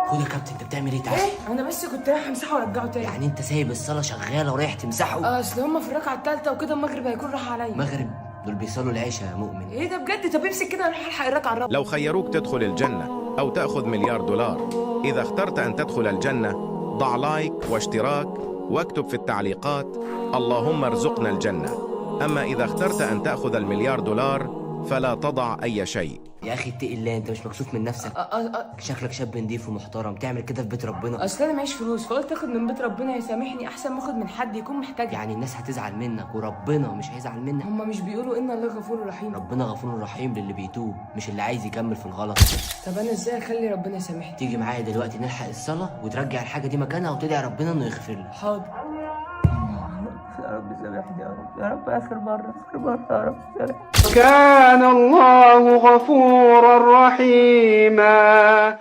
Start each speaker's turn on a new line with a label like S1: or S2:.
S1: خد يا كابتن، انت بتعمل ايه؟ تعالى.
S2: ايه، انا بس كنت رايح امسحه وارجعه تاني.
S1: يعني انت سايب الصلاة شغالة ورايح تمسحه؟
S2: اصل هما في الركعة الثالثة وكده، المغرب هيكون راح عليا.
S1: مغرب؟ دول بيصلوا العشاء يا مؤمن.
S2: ايه ده بجد؟ طب امسك كده، اروح الحق الركعة الرابعه.
S3: لو خيروك تدخل الجنة أو تأخذ مليار دولار، إذا اخترت أن تدخل الجنة ضع لايك واشتراك واكتب في التعليقات اللهم ارزقنا الجنة. أما إذا اخترت أن تأخذ المليار دولار فلا تضع أي شيء.
S1: يا اخي اتقي الله، انت مش مكسوف من نفسك؟
S2: أ أ أ
S1: شكلك شاب نضيف ومحترم، تعمل كده في بيت ربنا؟
S2: اصل انا معيش فلوس، فقلت اخد من بيت ربنا يسامحني احسن ما اخد من حد يكون محتاج.
S1: يعني الناس هتزعل منك وربنا مش هيزعل منك؟
S2: هما مش بيقولوا ان الله غفور رحيم؟
S1: ربنا غفور رحيم للي بيتوب، مش اللي عايز يكمل في الغلط.
S2: طب انا ازاي اخلي ربنا يسامحني؟
S1: تيجي معايا دلوقتي نلحق الصلاة وترجع الحاجة دي مكانها وتدعي ربنا انه يغفر لك.
S2: حاضر.
S1: يا رب سامحني يا رب، يا رب اخر مرة، اخر مرة يا رب سامحني.
S4: كان الله غفورا رحيما.